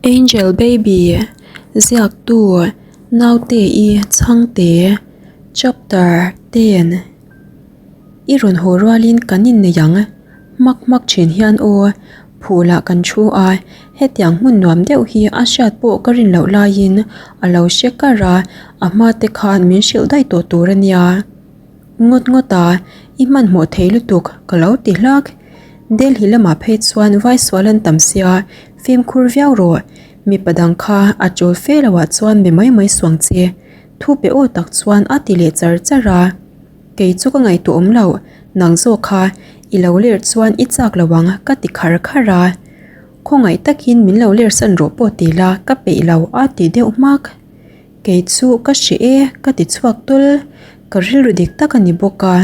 Angel Baby, Ziaktu, Naute-i Chhangte, Chapter 10 I rawn haw rualin kan innei ang, hmak hmak thin hian aw, phulah kan thu a, hetiang hmun nuam deuh hi a hriat pawh ka rin loh laiin a lo hre kar a, a hma te khan min hrilh daih tawh tur a nia. Ngawt ngawt a, i hmanhmawh thei lutuk ka lo ti hlak. Delhi lamah phei chuan vai sual an tam sia, fimkhur viau rawh. Mipa dang kha a chawl fe lo ah chuan be mai mai suang che. Thu pe aw tak chuan a ti leh char char a. Kei chu ka ngaihtuah awm lo, nang zawk kha i lo ler chuan i chak lo ang ka ti khar khar a. Khawngaih takin min lo ler san rawh pawh ti la ka peih lo a ti deuh hmak. Kei chu ka hreh e ka ti chhuak tawl, ka rilru dik tak a ni bawk a.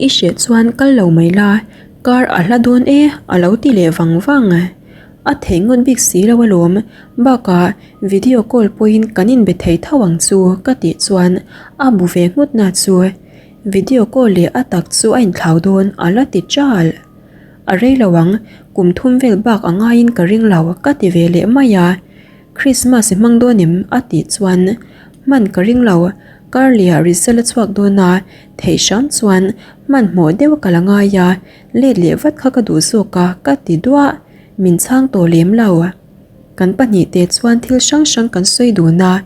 I hreh chuan kal lo mai la, kar a hla dawn e a lo ti leh vang vang. A theih ngawt bik si lo alawm, bakah video call pawhin kan inbe thei tho ang chu ka tih chuan a bu ve nghut na chu video call leh a tak chu a inthlau dawn a la ti chal. A rei lo ang, kum thum vel bak a ngaiin ka ring lo ka ti ve leh mai a. Christmas i hmang dawn em? a tih chuan hman ka ring lo, Carly-a result a chhuak dawn a, theih hram chuan hmanhmawh deuh ka la ngai a, let leh vat kha ka duh zawk a ka ti duah, min chhang tawh lem lo. Kan pahnihte chuan thil hrang hrang kan sawi dun a,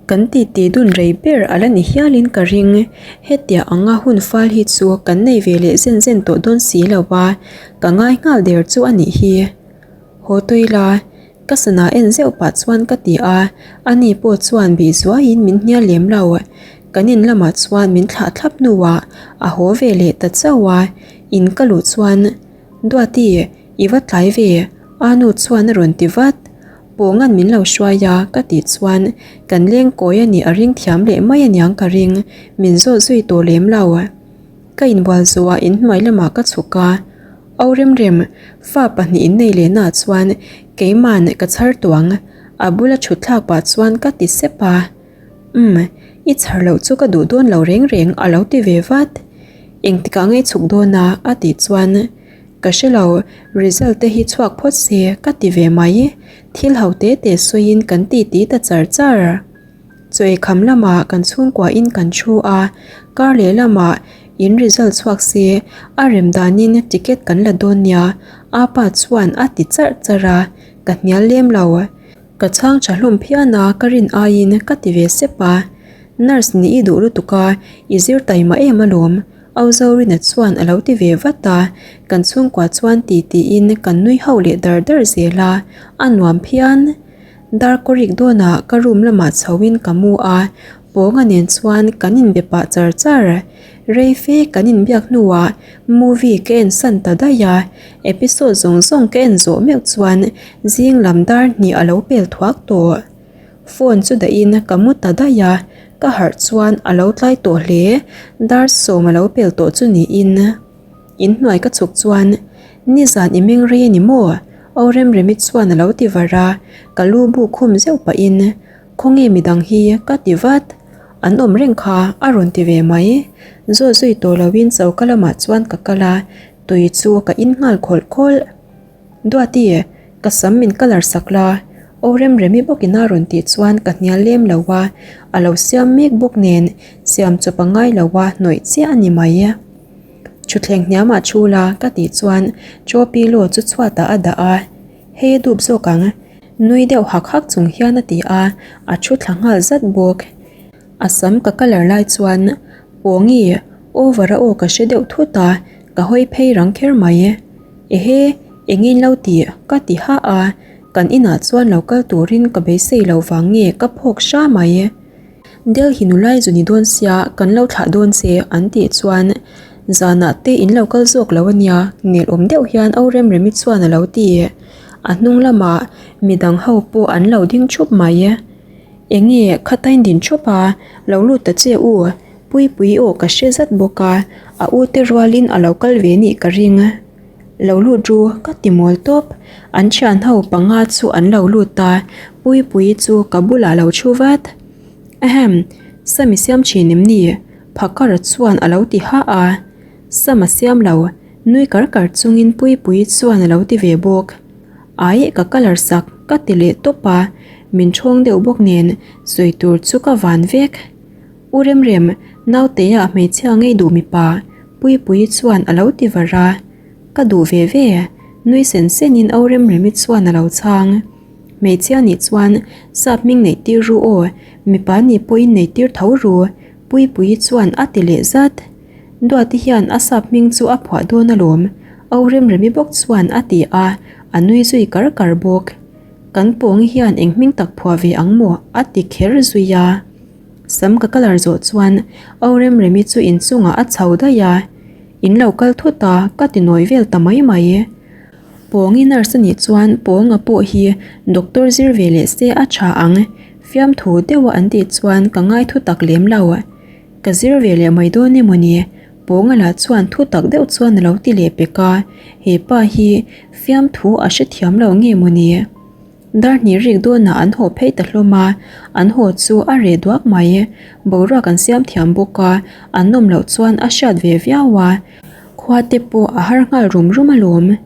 kan titi dun rei ber a la ni hialin ka ring, hetiang anga hun fal hi chu kan nei ve leh zen zen tawh dawn si lo a, ka ngai nghal der chu a nih hi. Haw tui la, Ka sana en zeuh pah chuan ka ti a, ani pawh chuan bih zuaiin min hnial lem lo. Kan in lamah chuan min thlah thlap hnuah a haw ve leh ta chauh a, in ka luh chuan, Duati, i va tlai ve, a nu chuan a rawn ti vat. Pawnga'n min lo hruai a, ka tih chuan kan leng kawi a nih a ring thiam leh mai aniang ka ring, min zawt zui tawh lem lo. Ka inbual zawhah inhnuai lamah ka chhuk a. Au rem rem, fa pahnih in nei leh naah chuan keima'n ka chhar tuang, a bula thut thlak pah chuan ka ti sep a. Umm, i chhar loh chu ka duh dawn lo reng reng a lo ti ve vat. Engtikah nge chhuk dawn a? a tih chuan ka hre lo, result te hi chhuak phawt se ka ti ve mai. Thil ho te te sawiin kan ti ti ta char char. Chaw kham lamah kan chhungkuahin kan thu a, kar leh lamah in result chhuak se a rem danin ticket kan la dawn nia, apa chuan a ti charh charh a, ka hnial lem lo. Ka chhang tha hlawm phian a, ka rin aiin ka ti ve sep a, nurse nih i duh lutuk a, i zir taima em alawm, Auzorina chuan a lo ti ve vat a, kan chhungkua chuan ti tiin kan nui ho leh dar dar zel a, a nuam phian. Darkawrik dawnah ka room lamah chhoin ka mu a, Pawnga nen chuan kan inbe pah char char. Rei fe kan inbiak hnuah movie ka en san ta daih a, episode zawng zawng ka en zawh meuh chuan zing lam dar hnih a lo pel thuak tawh. Phone chu dahin ka mu ta daih a, ka harh chuan a lo tlai tawh hle, dar sawm a lo pel tawh chu niin. Inhnuai ka chhuk chuan, Nizan i meng rei a ni maw? Aw Remremi chuan a lo ti var a, ka lu bu khum zeuh pahin, Khawnge midang hi? ka ti vat. An awm reng kha a rawn ti ve mai. Zawt zui tawh loin choka lamah chuan ka kal a, tui chu ka in nghal khawlh khawlh. Duati, ka sam min colour sak la, aw Remremi bawkin a rawn tih chuan ka hnial lem lo a, a lo siam mek bawk nen siam chawp a ngai lo a, hnawih chiah a ni mai. Thutthleng hniamah thu la ka tih chuan chaw pillow chu chhuatah a dah a, hei a dup zawk ang, nui deuh hak hak chung hian a ti a, a thu thla nghal zat bawk. A sam ka colour lai chuan Pawngi over a aw ka hre deuh thut a, ka hawi phei rang kher mai. Ehe, engin lo tih ka ti hah a, kan inah chuan lo kal turin ka beisei lo vang nge ka phawk hra mai. Delhi nulai zu ni dawn sia kan lo thlah dawn che an tih chuan zanah te in lo kal zawk lo ania nelawm deuh hian Au Remremi chuan a lo ti. A hnung lamah midang ho pawh an lo ding thup mai. Enge khatain din thup a, lo lut ta che u, Puipui aw ka hre zat bawk a, a u te rualin a lo kal ve nih ka ring. Lo lut ru ka ti mawl tawp, an thian ho panga chu an lo lut a, Puipuii chu ka bulah lo thu vat. Ahem, Sam i siam thin em ni? Phakara chuan a lo ti hah a, Sam a siam lo, nui kar kar chungin Puipuii chuan a lo ti ve bawk. Aih ka colour sak ka ti leh tawp a, min ṭhawng deuh bawk nen sawi tur chu ka van vek. U Remrem, nauteah hmeichhia ngei duh mipa, Puipuii chuan a lo ti var a. Ka duh ve ve, nui sen senin Au Remremi chuan a lo chhang. Hmeichhia nih chuan sap hming neih tir ru aw, mipa nih pawhin nei tir tho ru, Puipuii chuan a ti leh zat. Duati hian a sap hming chu a phuah dawn alawm, Au Remremi bawk chuan a ti a, a nui zui kar kar bawk. Kan pawngi hian eng hming tak phuah ve ang maw? a ti kher zui a. Sam ka colour zawh chuan Au Remremi chu inchungah a chho daih a, In lo kal thut a, ka ti nawi vel ta mai mai. Pawngi nurse a nih chuan Pawnga pawh hi doctor zir ve leh se a tha ang, fiamthu deuha an tih chuan ka ngai thu tak lem lo. Ka zir ve leh mai dawn emaw ni? Pawnga lah chuan thu tak deuh chuan a lo ti leh pek a, he pa hi fiamthu a hrethiam lo nge maw ni? Dar hnih rik dawnah an haw phei ta hlawm a, an haw chu a reh duak mai. Boruak an siam thiam bawk a, an nawm loh chuan a hriat ve viau a. Khua te pawh a har nghal rum rum alawm.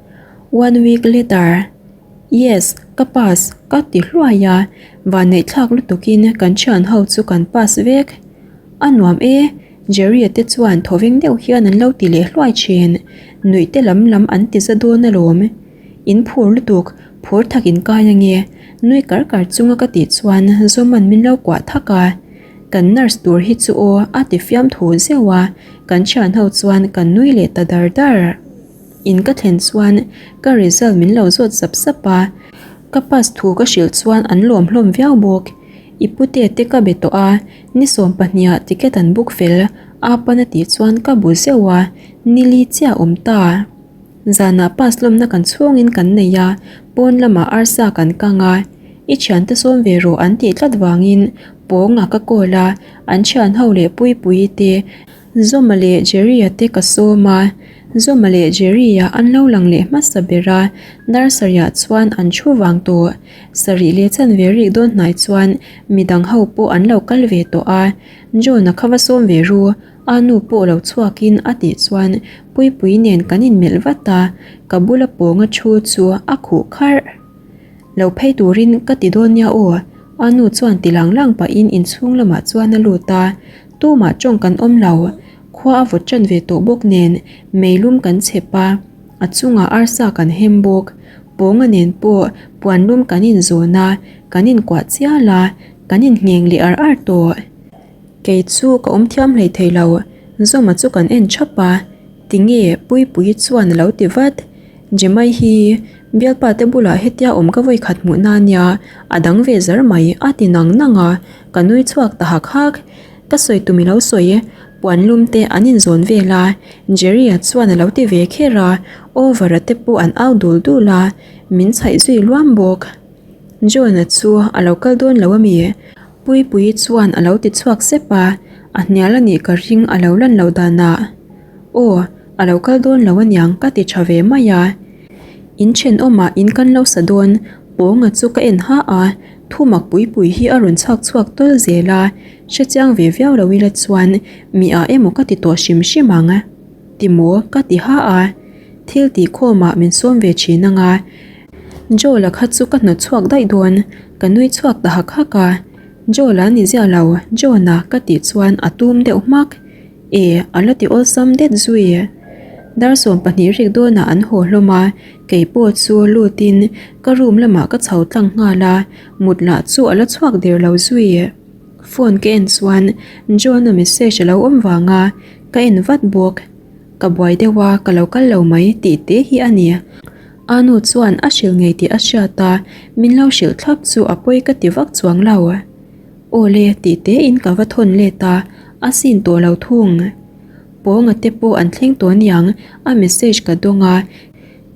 One week later, Yes, ka pass, ka ti hluai a, vanneih thlak lutukin kan thian ho chu kan pass vek. A nuam e, Jerry-a te chuan thawveng deuh hian an lo ti leh hluai thin. Nuih te lam lam an ti za dawn alawm. In phur lutuk, phur thak in kai ange, nui kar kar chunga ka tih chuan Zawman min lo kuah thak a. Kan nurse tur hi chu aw a ti fiam thu zeuh a, kan thian ho chuan kan nui leh ta dar dar. In ka thlen chuan ka result min lo zawt sap sap a, ka pass thu ka hrilh chuan an lawm hlawm viau bawk. I pute te ka be tawh a, ni sawmpahniha ticket an book fel a pan a tih chuan ka bu zeuh a, nili chiah awm ta. Zanah pass lawmna kan chhungin kan nei a, pawn lamah arsa kan kang a, i thiante sawm ve rawh an tih tlat vangin pawnga ka call a, an thian ho leh Puipuii te, Zawma leh Jerry-a te ka sawm a, Zawma leh Jerry-a an lo lang leh hmasa ber a, dar sarihah chuan an thu vang tawh. Sarih leh chanve rik dawn hnai chuan midang ho pawh an lo kal ve tawh a, John-a kha va sawm ve ru, A nu pawh lo chhuakin a tih chuan Puipui nen kan inmelh vat a, ka bula pawnga thu chu a khuh kharh. Lo phei turin ka ti dawn nia aw, a nu chuan ti lang lang pahin inchhung lamah chuan a lut a, tumah tawng kan awm lo, khua a vawt tan ve tawh bawk nen meilum kan chhep a, a chungah arsa kan hem bawk, pawnga nen pawh puanlum kan inzawn a, kan inkuah chial a, kan inngheng leh ar ar tawh. Kei chu ka awm thiam hlei thei lo, Zawma chu kan en thap a, tinge Puipuii chuan a lo ti vat. Jemai hi bialpa te bulah hetia awm ka vawi khat hmuh na nia, a dang ve zar mai a ti nang nang a, ka nui chhuak ta hak hak. Ka sawi tum i lo sawi, puan lum te an inzawn vel a, Jerry-a chuan a lo ti ve kher a, over-a te pawh an au dul dul a, min chhaih zui luam bawk. John-a chu a lo kal dawn lo a mi? Puipuii chuan a lo ti chhuak sep a, a hnial a nih ka ring a lo lan loh danah. Aw, a lo kal dawn lo aniang ka ti tha ve mai a. In thenawmah in kan lo sa dawn, Pawnga chu ka en ha a, thumak Puipuii hi a rawn chhak chhuak tawl zel a, hrechiang ve viau lo ila chuan mi ah emaw ka ti tawh hrim hrim ang. Ti maw? ka ti ha a, thil tih khawmah min sawm ve thin anga. Joel-a kha chu ka hnawt chhuak daih dawn, ka nui chhuak ta hak hak a. Joel-a ni ziah lo, John-a ka tih chuan a tum deuh hmak. E, a la ti awlsam det zui. Dar 12 rik dawnah an haw hlawm a, kei pawh chu lutin ka room lamah ka chho tlang nghal a, mut lah chu a la chhuak der lo zui. Phone ka en chuan John-a message a lo awm vang a, ka en vat bawk. Ka buai deuh a, ka lo kal lo mai tih te hi a ni. A nu chuan a hrilh ngei tih a hriat a, min lo hrilh thlap chu a pawi ka ti vak chuang lo. Aw le tih te in ka va thawn let a, a sin tawh lo thung. Pawnga te pawh an thleng tawh aniang a message ka dawng a,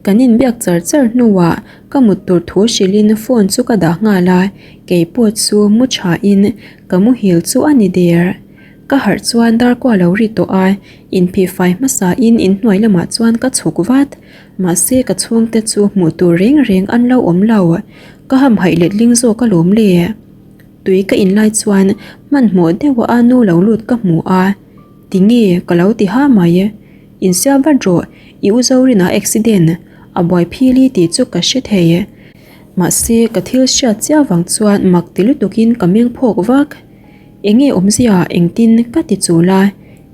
kan inbiak char char hnuah ka mut tur thu hrilhin phone chu ka dah nghal a, keipawh chu mu tha in ka muhil chu a ni der. Ka harh chuan dar kua lo ri tawh a, inphih fai hmasa in inhnuai lamah chuan ka chhuk vat. Mahse ka chhungte chu hmuh tur reng reng an lo awm lo. Ka hamhaih letling zawk alawm le. Tui ka in lai chuan hmanhmawh deuh a nu lo lut ka hmu a, tinge ka lo ti ha mai. Insiam vat rawh, i u Zorin a accident, a buai phili tih chu ka hre thei. Mahse ka thil hriat chiah vang chuan mak ti lutukin ka meng phawk vak. Enge awmzia engtin ka ti chul a,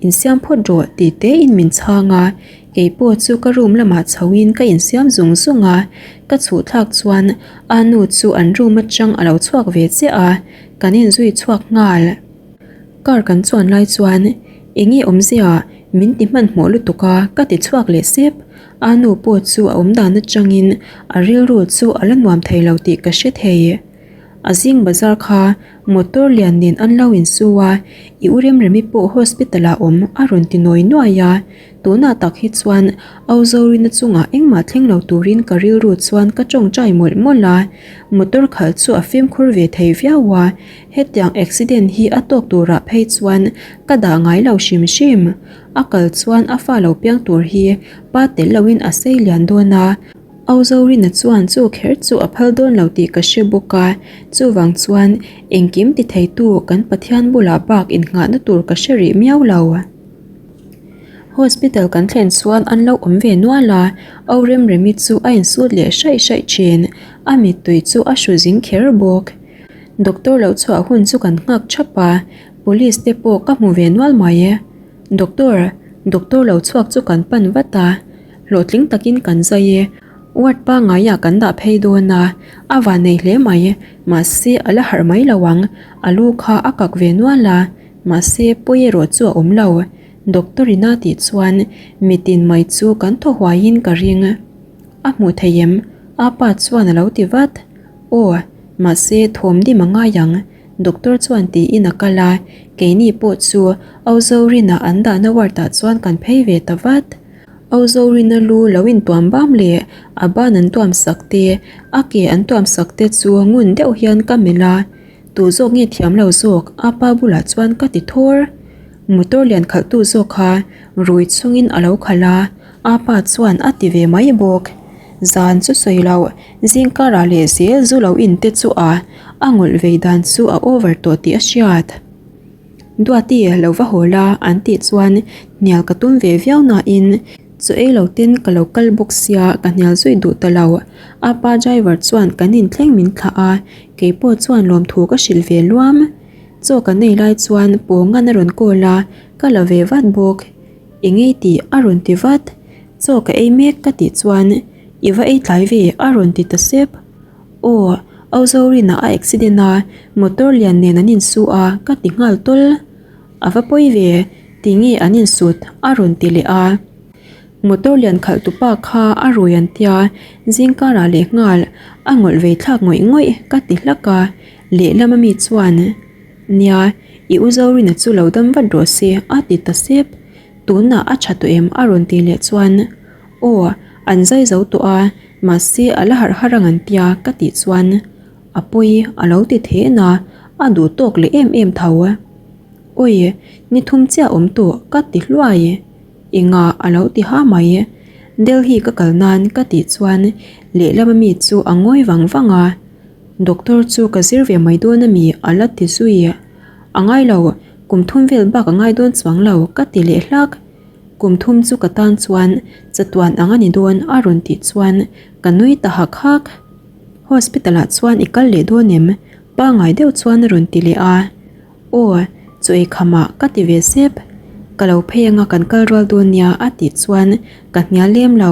insiam phawt rawh tih tein min chhang a, keipawh chu ka room lamah chhoin ka insiam zung zung a, ka chhuh thlak chuan a nu chu an room atang a lo chhuak ve chiah a, kan inzui chhuak nghal. Car kan chuan lai chuan enge awmzia min ti hmanhmawh lutuk a ka ti chhuak leh sep, a nu pawh chu a awmdan atangin a rilru chu a la nuam thei lo tih ka hre thei. A zing bazar kha motor lian nen an lo insu a, i u Remremi pawh hospital ah awm a rawn ti nawi nuai a, tunah tak hi chuan Au Zorina chungah engmah thleng lo turin ka rilru chuan ka tawngtai mawlh mawlh a, motor khalh chu a fimkhur ve thei viau a, hetiang accident hi a tawk turah phei chuan ka dah ngai lo hrim hrim. A kal chuan a fa lo piang tur hi pa tel loin a sei lian dawn a. Au Zorina chuan chu kher chu a phal dawn lo tih ka hre bawk a, chuvang chuan engkim ti theitu kan Pathian bulah bak innghahna tur ka hre rih miau lo. Hospital kan thlen chuan an lo awm ve nual a, Au Remremi chu a insut leh hraih hraih thin, a mittui chu a hru zing kher bawk. Doctor lo chhuah hun chu kan nghak thap a, police te pawh ka hmu ve nual mai. Doctor, doctor lo chhuak chu kan pan vat a. Hlawhtling takin kan zai e. Ward pangaiah kan dah phei dawn a, a van nei hle mai. Mahse a la harh mai lo ang, a lu kha a kak ve nual a, mahse pawi erawh chu a awm lo. Doctor in a tih chuan mitin mai chu kan thaw huaiin ka ring. A hmuh thei em? A pa chuan a lo ti vat. Aw, mahse thawm dim a ngai ang. Doctor chuan tiin a kal a, keini pawh chu Auzawrina an dahna ward ah chuan kan phei ve ta vat. Auzawrina lu lo intuam bam leh a ban an tuam sak te, a ke an tuam sak te chu ngun deuh hian ka melh a, tu zawk nge thiam lo zawk a pa bulah chuan ka ti thawr. Motor lian khalhtu zawk kha rui chungin a lo khalh a, a pa chuan a ti ve mai bawk. Zan chu sawi loh, zing karah leh zel zu lo in te chu a a ngawlh vei dan chu a over tawh tih a hriat. Duati lo va haw la an tih chuan hnial ka tum ve viau nain chaw ei lo ten ka lo kal bawk sia ka hnial zui duh ta lo. A pa driver chuan kan inthleng min thlah a, keipawh chuan lawmthu ka hrilh ve luam. Chaw kan ei lai chuan Pawngan a rawn call a, ka la ve vat bawk. Engei tih a rawn ti vat. Chaw ka ei mek ka tih chuan i va ei tlai ve a rawn ti ta sep. Aw, Auzawrina a accident a, motor lian nen an insu a ka ti nghal tawl. A va pawi ve, tinge an insut a rawn ti leh a. Motor lian khalh tupa kha a rui an tia, zingkarah leh nghal a ngawlh vei thlak ngawih ngawih ka ti hlak a, lehlam ami chuan Nia, i u Zorina chu lo dam vat rawh se a ti ta sep. Tunah a tha tawh em a rawn ti leh chuan Aw, an zai zo tawh a, mahse a la harh har ang an tia ka tih chuan a pawi a lo ti then a, a duh tawk leh em em tho. Awi, ni thum chiah awm tawh ka ti hluai. Engah a lo ti ha mai. Delhi ka kal nan ka tih chuan lehlam ami chu a ngawi vang vang a, Doctor chu ka zir ve mai dawn ami a la ti zui. A ngai lo, kum thum vel bak a ngai dawn chuang lo ka ti leh hlak. Kum thum chu ka tan chuan chatuan ang a ni dawn a rawn tih chuan ka nui ta hak hak. Hospital ah chuan i kal leh dawn em? Pangngai deuh chuan a rawn ti leh a. Aw, chaw ei khamah ka ti ve sep. Ka lo phei anga kan kal rual dawn nia a tih chuan ka hnial lem lo.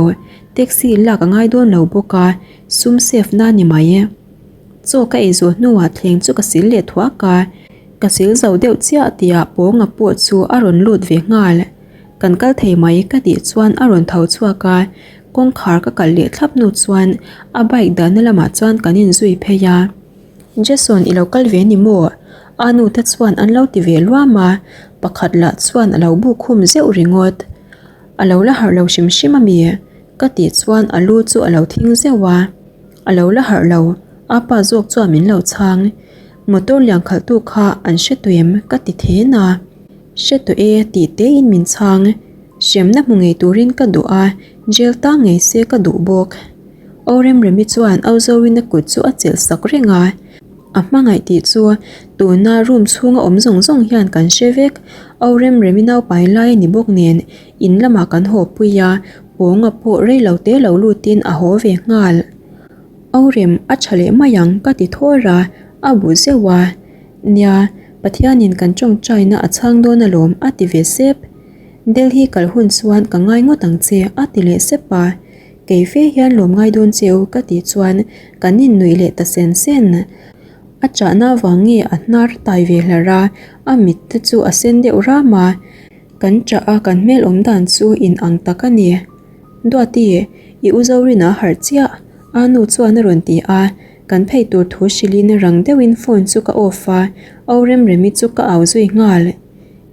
Taxi lak a ngai dawn lo bawk a, sum save na ni mai. Chaw ka ei zawh hnuah thleng chu ka sil leh thuak a, ka sil zo deuh chiah tihah Pawnga pawh chu a rawn lut ve nghal. Kan kal thei mai ka tih chuan a rawn tho chhuak a, kawngkhar ka kalh leh thlap hnu chuan a bike dahna lamah chuan kan inzui phei a. Jason i lo kal ve ni maw? A nu te chuan an lo ti ve luam a, pakhat lah chuan a lo buk khum zeuh ringawt. A lo la harh lo hrim hrim a mi? Ka tih chuan a lu chu a lo thing zeuh a. A lo la harh lo, a pa zawk chuan min lo chhang. Motor lian khalhtu kha an hre tawh em? Ka ti then a. Hre tawh e tih tein min chhang. Hremna hmu ngei turin ka duh a, jail tang ngei se ka duh bawk. Aw Remremi chuan Au Zoin a kut chu a chelh sak reng a. A hmangaih tih chu tuna room chhunga awm zawng zawng hian kan hre vek. Au Remremi naupai lai a ni bawk nen in lamah kan haw pui a, Pawnga pawh rei lo te lo lutin a haw ve nghal. Aurem a tha leh mai ang ka ti thawr a, a bu zeuh a. Nia, Pathianin kan tawngtaina a chhang dawn alawm a ti ve sep. Delhi kal hun chuan ka ngai ngawt ang che a ti leh sep a. Kei fe hian lawm ngai dawn cheu ka tih chuan kan innuih leh ta sen sen. A chahna vang nge a hnar tai ve hlarh a, a mit te chu a sen deuh ram a. Kan chah a kan hmel awm dan chu in ang tak a ni. Duati, i u Zorina harh chiah, a nu chuan a rawn ti a, kan phei tur thu hrilhin rang deuhin phone chu ka off a, au Remremi chu ka au zui nghal.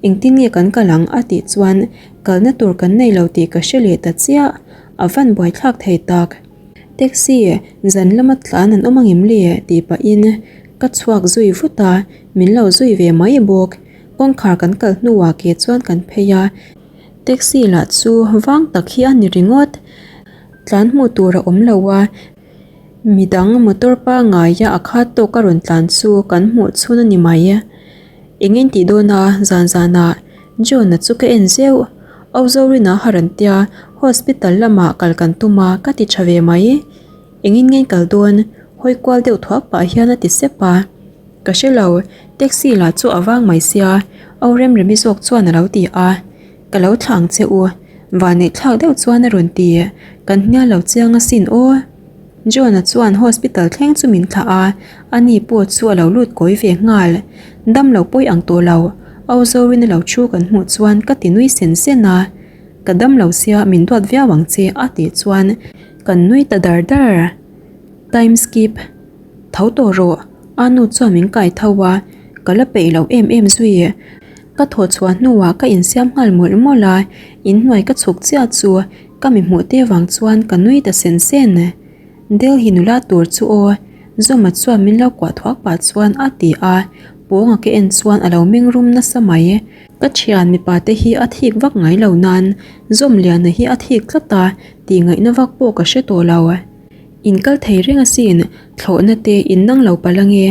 Engtin nge kan kal ang a tih chuan kalna tur kan nei lo tih ka hre leh ta chiah, a van buaithlak thei tak. Taxi zan lama tlan an awm angem le tih pahin ka chhuak zui vut a, min lo zui ve mai bawk. Kawngkhar kan kal hnuah ke chuan kan phei a, taxi lah chu vang tak hi a ni ringawt. Tlan hmuh tur a awm lo a, midang motor pangaia a khat tawk a rawn tlan chu kan hmuh chhun a ni mai. Eng in tih dawn a zan zanah John-a chu ka en zeuh. Au Zorina har an tia hospital lamah kal kan tum a ka ti tha ve mai. Eng in nge kal dawn hawi kual deuh thuak pah hian a ti sep a. Ka hre lo taxi lah chu a vang mai sia Au Remremi zawk chuan a lo ti a. Ka lo thla ang che u vanneih thlak deuh chuan a rawn ti. Kan hnial lo chiang asin aw. John-a chuan hospital thleng chu min thlah a, ani pawh chu a lo lut kawi ve nghal. Dam lo pawi ang tawh lo, Au Zorin a lo thu kan hmuh chuan ka ti nui sen sen a. Ka dam lo sia min duat viau ang che a tih chuan kan nui ta dar dar. Time skip. Tho tawh rawh, a nu chuan min kai tho a, ka la peih loh em em zui. Ka thawh chhuah hnuah ka insiam nghal mawlh mawlh a, inhnuai ka chhuk chiah chu Ka mi hmuh te vang chuan ka nui ta sen sen. Delhi nula tur chu aw, Zawma chuan min lo kuah thuak pah chuan a ti a, pawnga ka en chuan a lo meng rum nasa mai. Ka thian mipa te hi a thik vak ngai lo nan Zawmliana hi a thik tlat a tih ngaihna vak pawh ka hre tawh lo. In kal thei reng asin, thlawhna te in nang lo palh ange,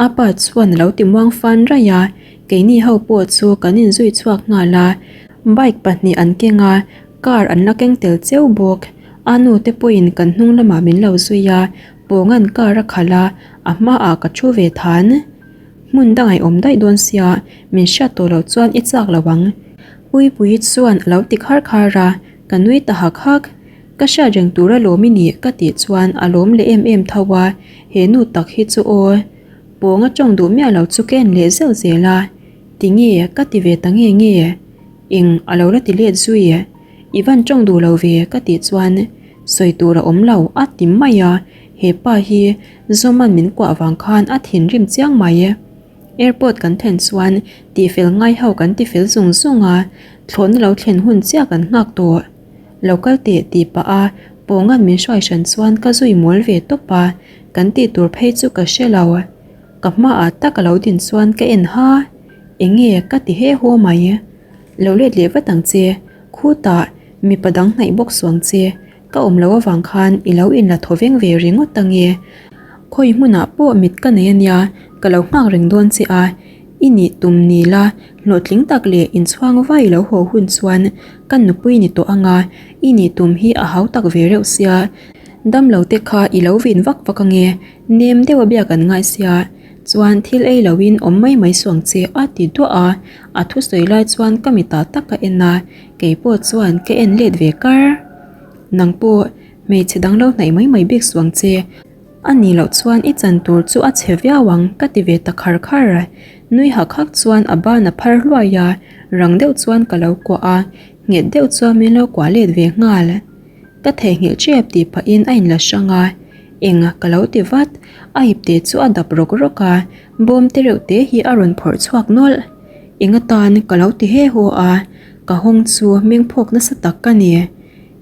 a pa chuan a lo ti muang fan raih a, keini ho pawh chu kan inzui chhuak nghal a, bike pahnih an keng a, Car an la keng tel cheu bawk. A nu te pawhin kan hnung lamah min lo zui a, Pawnga'n car a khalh a, a hmaah ka thu ve than. Hmun dang a awm daih dawn sia, min hriat tawh loh chuan i chak lo ang. Puipuii chuan a lo ti khar khar a, ka nui ta hak hak. Ka hriat reng tur a lawm i nih ka tih chuan a lawm leh em em tho a, he nu tak hi chu aw. Pawnga tawng duh miah lo chu ka en leh zeuh zel a, tinge ka ti ve ta nge nge. Eng a lo la ti let zui e, i van tawng duh lo ve ka tih chuan sawi tur a awm lo a ti mai a, he pa hi Zawman min kuah vang khan a thinrim chiang mai e. Airport kan thlen chuan tihfel ngai ho kan tifel zung zung a, thlawhna lo thlen hun chiah kan nghak tawh. Lo kal teh tih pah a Pawnga'n min hruai hran chuan ka zui mawl ve tawp a, kan tih tur phei chu ka hre lo. Ka hmaah tak a lo din chuan ka en ha. Enge ka ti he haw mai. Lo let leh vat ang che, khutah mipa dang hnaih bawk suang che, ka awm loh avang khan i lo inla thaw veng ve ringawt ange. Khawi hmunah pawh mit ka nei ania, ka lo nghak reng dawn che a, i nih tum ni la, hlawhtling tak leh inchhuang vai lo haw hun chuan ka nupui ni tawh anga, i nih tum hi a hau tak ve reuh sia, damlo te kha i lo vin vak vak ange, nem deuh a biak an ngai sia. Chuan thil ei loin awm mai mai suang che a ti duah a, a thusawi lai chuan ka mitah tak a en a, kei pawh chuan ka en let ve kar. Nang pawh hmeichhe dang lo hnaih mai mai bik suang che, a nih loh chuan i chan tur chu a chhe viau ang ka ti ve ta khar khar. Nui hak hak chuan a ban a phar hluai a, rang deuh chuan ka lo kuah a, nghet deuh chuan min lo kuah let ve nghal. Ka theihnghilh tep tih pahin a inla hrang a, eng ka lo ti vat, a ipte chu a dap rawk rawk a, bawm te reuh te hi a rawn phawrh chhuak nawlh. Eng atan ka lo ti he haw a, ka hawng chu meng phawk nasa tak ka ni.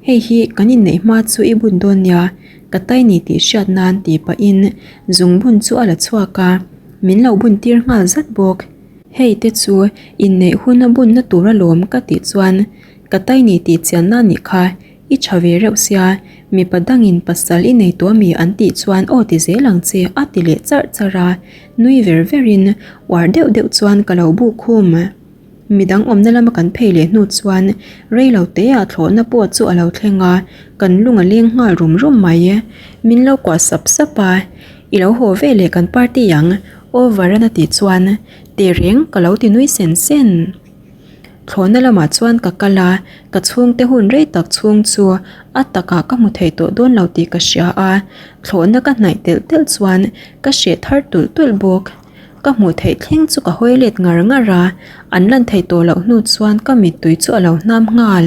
Hei hi kan inneih hma chu i bun dawn nia, ka tai ni tih hriat nan tih pahin zungbun chu a la chhuak a, min lo bun tir nghal zat bawk. Hei te chu inneih hun a bunna tur alawm ka tih chuan Ka tai ni tih chianna nih kha i tha ve reuh sia, mipa dangin pasal i nei tawh ami an tih chuan aw ti zel ang che a ti leh charh charh a, nui ver verin uar deuh deuh chuan ka lo buk khum. Midang awmna lama kan phei leh hnu chuan rei lo teah thlawhna pawh chu a lo thleng a, kan lung a leng nghal rum rum mai. Min lo kuah sap sap a, I lo haw ve leh kan party ang, over an a tih chuan tehreng ka lo ti nui sen sen. Thlawhna lamah chuan ka kal a, ka chhungte hun rei tak chhung chu a takah ka hmu thei tawh dawn lo tih ka hria a, thlawhna ka hnaih telh telh chuan ka hreh thar tulh tulh bawk. Ka hmuh theih thleng chu ka hawi let ngar ngar a, an lan theih tawh loh hnu chuan ka mittui chu a lo hnam nghal.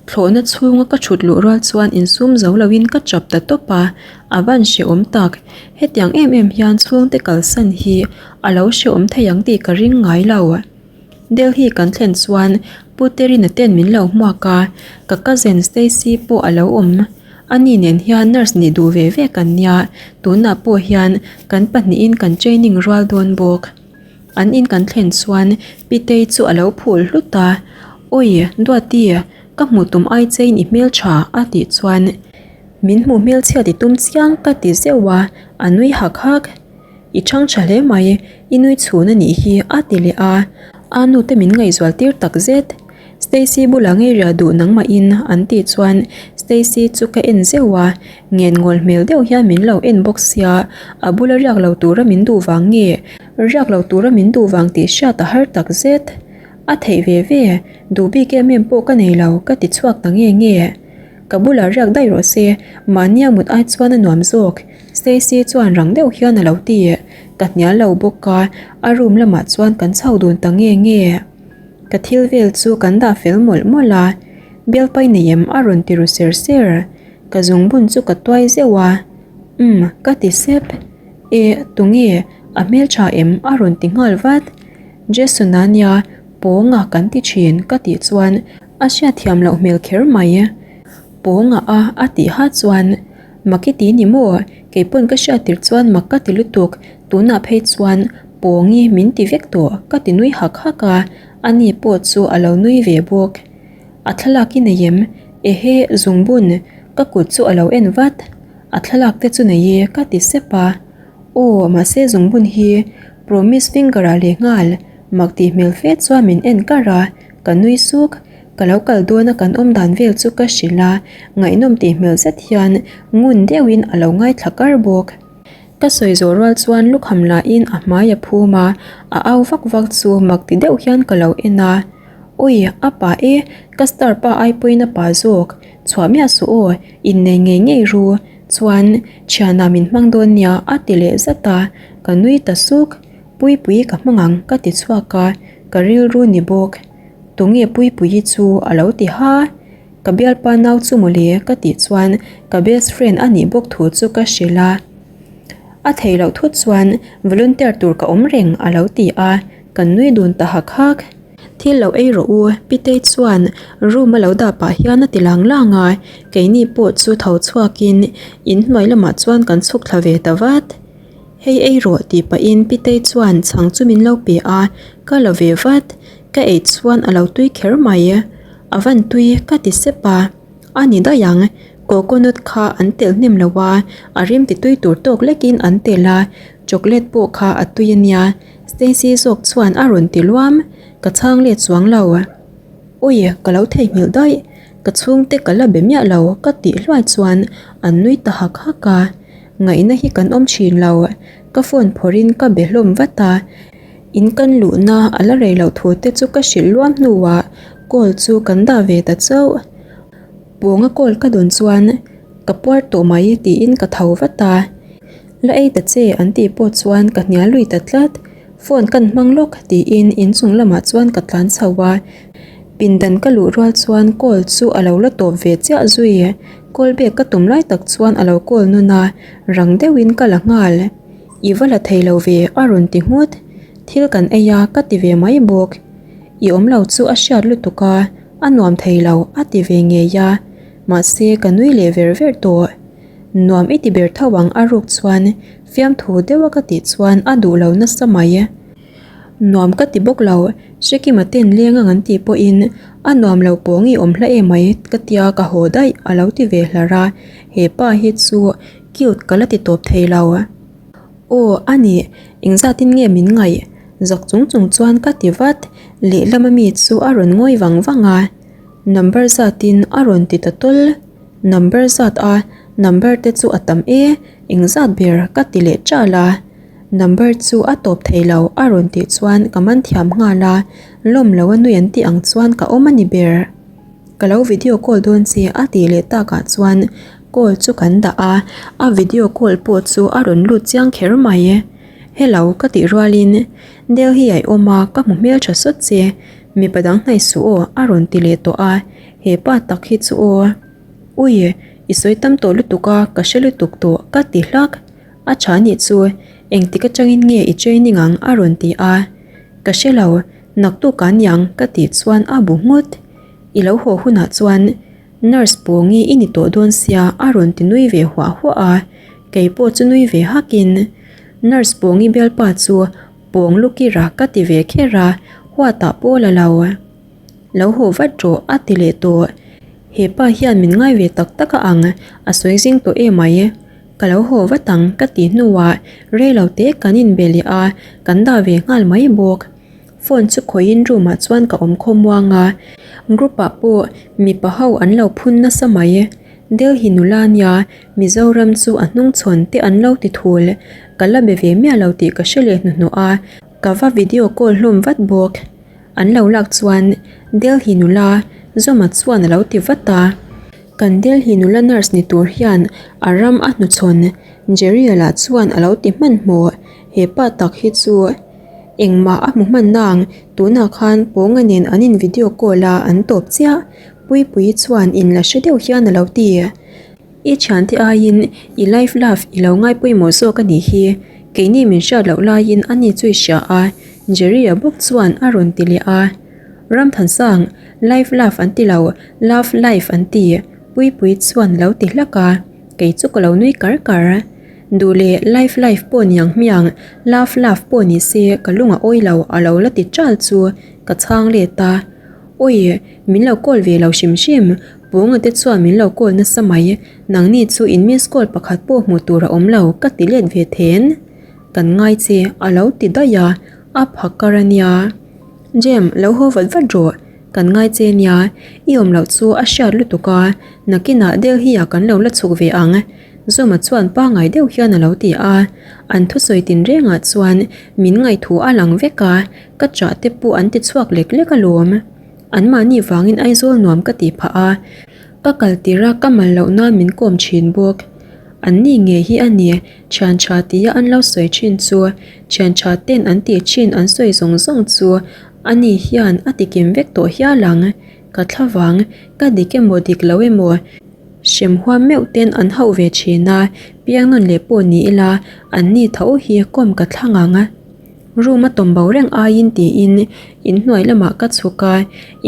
Thlawhna chhunga ka thut luh rual chuan insum zo loin ka chap ta tawp a, a van hrehawm tak. Hetiang em em hian chhungte kalsan hi a lo hrehawm thei ang tih ka ring ngai lo. Delhi kan thlen chuan Pu Terina ten min lo hmuak a, ka cousin Stacy pawh a lo awm. Ani nen hian nurse nih duh ve ve kan nia, tunah pawh hian kan pahnihin kan training rual dawn bawk. An in kan thlen chuan Pitei chu a lo phul hlut a, Awi, Duati, ka hmuh tum ai chein i hmeltha a tih chuan min hmuh hmelchhiat i tum chiang ka ti zeuh a, a nui hak hak. I chhang tha hle mai, i nui chhun a nih hi a ti leh a, a nute min ngaihzual tir tak zet. Stacy bulah ngei riah duh nangmahin an tih chuan Stacy chu ka en zeuh a, ngen ngawl hmel deuh hian min lo en bawk sia, a bula riak lo tura min duh vang nge riak lo tura min duh vang tih hriat a har tak zet. A theih ve ve, duh bik em em pawh ka nei lo ka ti chhuak ta nge nge. Ka bulah riak daih rawh se, mahnia mut ai chuan a nuam zawk. Stacy chuan rang deuh hian a lo ti, ka hnial lo bawk a, a room lamah chuan kan chho dun ta nge nge. Ka thil vel chu kan dah fel mawlh mawlh a, Bialpai nei em a rawn ti ru ser ser. Ka zungbun chu ka tuai zeuh a, Umm ka ti sep. E, tunge, a hmeltha em a rawn ti nghal vat. Jason-a nia pawnga kan ti thin ka tih chuan a hriatthiam loh hmel kher mai. Pawnga a a tih ha chuan Mak i ti ni maw? Kei pawn ka hriat tir chuan mak ka ti lutuk, tunah phei chuan Pawngi min ti vek tawh ka ti nui hak hak a, ani pawh chu a lo nui ve bawk. A thlalak i nei em? Ehe, zungbun, ka kut chu a lo en vat. A thlalak te chu nei e ka ti sep a. Aw, mahse zungbun hi promise finger ah leh nghal, mak tih hmel fe chuan min en kar a, ka nui suk. Ka lo kal dawn a kan awm dan vel chu ka hrilh a, ngaihnawm tih hmel zet hian ngun deuhin a lo ngaithla kar bawk. Ka sawi zawh rual chuan lukham lahin a hmai a phum a, a au vak vak chu mak ti deuh hian ka lo en a. Ui, a pa e, ka star pa ai pawhin a pa zawk, chhuah miah suh aw, innei ngei ngei ru, chuan thianah min hmang dawn nia a ti leh zat a, ka nui ta suk. Puipui ka hmang ang ka ti chhuak a, ka rilru ni bawk. Tunge Puipuii chu a lo ti ha? Ka bialpa nau chu mawle ka tih chuan ka best friend a nih bawk thu chu ka hrilh a. A theih loh thut chuan volunteer tur ka awm reng a lo ti a, kan nui dun ta hak hak. Thil lo ei rawh u, Pitei chuan room a lo dah pah hian a ti lang lang a, keini pawh chu tho chhuakin inhnuai lamah chuan kan chhuk thla ve ta vat. Hei ei rawh tih pahin Pitei chuan chhang chu min lo pe a, ka la ve vat, ka ei chuan a lo tui kher mai. A van tui ka ti sep a, a ni daih ang, coconut kha an telh hnem lo a, a rim ti tui tur tawk lekin an telh a, chocolate pawh kha a tui a nia, Stacy zawk chuan a rawn ti luam, ka chhang let chuang lo. Ui, ka lo theihnghilh daih, ka chhungte ka la be miah lo ka tih hluai chuan an nui ta hak hak a. Ngaihna hi kan awm thin lo. Ka phone phawrhin ka be hlawm vat a, in kan luhna a la rei loh thu te chu ka hrilh luam hnuah call chu kan dah ve ta chauh. Pawnga call ka dawn chuan ka puar tawh mai tiin ka tho vat a, la ei ta che an tih pawh chuan ka hnial lui ta tlat. Phone kan hmang lawk tiin inchung lamah chuan ka tlan chho a, pindan ka luh rual chuan call chu a lo la tawp ve chiah zui. Call bag ka tum lai tak chuan a lo call nawn a, rang deuhin ka la nghal. I va la thei lo ve a rawn ti nghut. Thil kan ei a ka ti ve mai bawk. I awm lo chu a hriat lutuk a, a nuam thei lo a ti ve ngei a, mahse ka nui leh ver ver tawh. Nuam i ti ber tho ang a ruk chuan fiamthu deuha ka tih chuan a duh lo nasa mai. Nuam ka ti bawk lo, Hrekima ten leng ang an tih pawhin a nuam lo pawng i awm hla em mai ka tia ka haw daih a lo ti ve hlar a, he pa hi chu cute ka la ti tawp thei lo. Aw a ni, engzatin nge min ngaih? Zak chung chung chuan ka ti vat, lehlam ami chu a rawn ngawi vang vang a. Number zatin a rawn ti ta tawl. Number zat a, number te chu a tam e, engzat ber ka ti leh ṭal a. Number chu a tawp thei lo a rawn tih chuan ka man thiam nghal a, lawm lo a nui an tih ang chuan ka awm a ni ber. Ka lo video call dawn che a tih leh takah chuan call chu kan dah a, a video call pawh chu a rawn lut chiang kher mai. Hello ka tih rualin Delhi ah i awm a ka hmu hmeltha sawt che, mipa dang hnaih suh aw a rawn ti leh tawh a, hepa tak hi chu aw. Ui, i sawi tam tawh lutuk a ka hre lutuk tawh ka ti hlak. A tha nih chu engtik atangin nge i training ang a rawn ti a, ka hre lo naktuk ah niang ka tih chuan a bu nghut. I lo haw hunah chuan nurse pawngi i ni tawh dawn sia a rawn ti nui ve huah huah a, kei pawh chu nui ve hakin nurse pawngi bialpa chu pawng lukira ka ti ve kher a, huatah pawh la lo. Lo haw vat rawh a ti leh tawh. He pa hian min ngai ve tak tak a ang, a sawi zing tawh em mai. Ka lo haw vat ang ka tih hnuah reilo te kan inbe leh a, kan dah ve nghal mai bawk. Phone chu khawihin room ah chuan ka awm khawmuang a, group ah pawh mipa ho an lo phun nasa mai. Delhi nula nia Mizoram chu a hnungchhawn te an lo ti thul. Ka la be ve miah lo tih ka hre leh hnuhnawh a, ka va video call hlawm vat bawk. An lo lak chuan Delhi nula Zawma chuan a lo ti vat a. Kan Delhi nula nurse ni tur hian a ram a hnuchhawn Jerry-a lah chuan a lo ti hmanhmawh. He pa tak hi chu engmah a hmu hman nang, tunah khan Pawnga nen an in video call a an tawp chiah. Puipuii chuan in la hre deuh hian a lo ti. I thiante aiin i life love i lo ngai pawimawh zawk a nih hi, keini min hriat loh laiin a ni chu i hria a, Jerry-a bawk chuan a rawn ti leh a. Ramthansang, life love an ti lo, love life an ti, Puipuii chuan a lo ti hlak a, kei chu ka lo nui kar kar. Duh leh life life pawh ni ang hmiang, love love pawh ni se ka lung a awi lo a lo la ti ṭal chu ka chhang let a. Awi, min lo call ve lo hrim hrim, Pawnga te chuan min lo call nasa mai, nangni chu in miss call pakhat pawh hmuh tur a awm lo ka ti let ve then. Kan ngai che a lo ti daih a, a pha kar a nia. Jem, lo haw vat vat rawh, kan ngai che nia, i awm loh chu a hriat lutuk a, nakinah Delhi ah kan lo la chhuk ve ang Zawma chuan pangngai deuh hian a lo ti a, an thusawi tinrengah chuan min ngaihthu a lang vek a, ka chah te pawh an ti chhuak lek lek alawm. Anmahni vangin Aizawl nuam ka tih phah a, ka kal tir a ka mal loh nan min kawm thin bawk. Anni ngei hi a ni, thian tha tia an lo sawi thin chu, thian tha ten an tih thin an sawi zawng zawng chu ani hian a ti kim vek tawh hial ang. Ka thla vang, ka dik emaw dik lo emaw hrem huam meuh ten an hauh ve thin a, piang nawn leh pawh ni ila anni tho hi kawm ka thlang ang. Room a tawm bo reng aiin tiin inhnuai lamah ka chhuk a,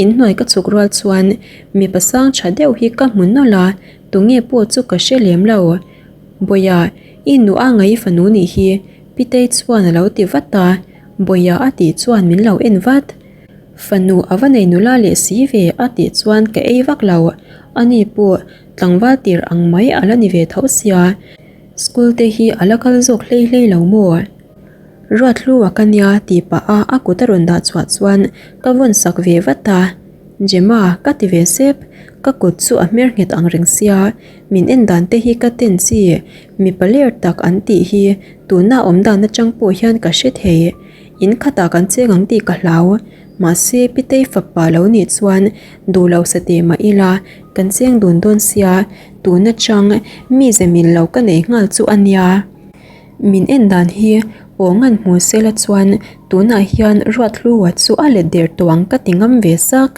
inhnuai ka chhuk rual chuan mipa sang tha deuh hi ka hmu nawlh a, tunge pawh chu ka hre lem lo. Bawia, i nu a ngaih fanu nih hi Pitei chuan a lo ti vat a, Bawia a tih chuan min lo en vat. Fanu a va nei nula leh si ve a tih chuan ka ei vak lo, ani pawh tlangval tir ang mai a la ni ve tho sia, school te hi a la kal zawk hlei hlei lo maw? Ruathlu a ka nia tih pah a a kut a rawn dah chhuah chuan ka vawn sak ve vat a, Gemma ka ti ve sep, ka kut chu a hmer nghet ang reng sia, min en dan te hi ka ten chi, mipa ler tak an tih hi tuna awm dan atang pawh hian ka hre thei. In khatah kan cheng ang tih ka hlau. Mahse, Pitei fapa lo nih chuan duh lo sa teh mah ila, kan cheng dun dawn sia, tun atang mi ze mil lo ka nei nghal chu a nia. Min en dan hi Pawngan hmu sela chuan tunah hian Ruathlua chu a let der tawh ang ka ti ngam ve sak.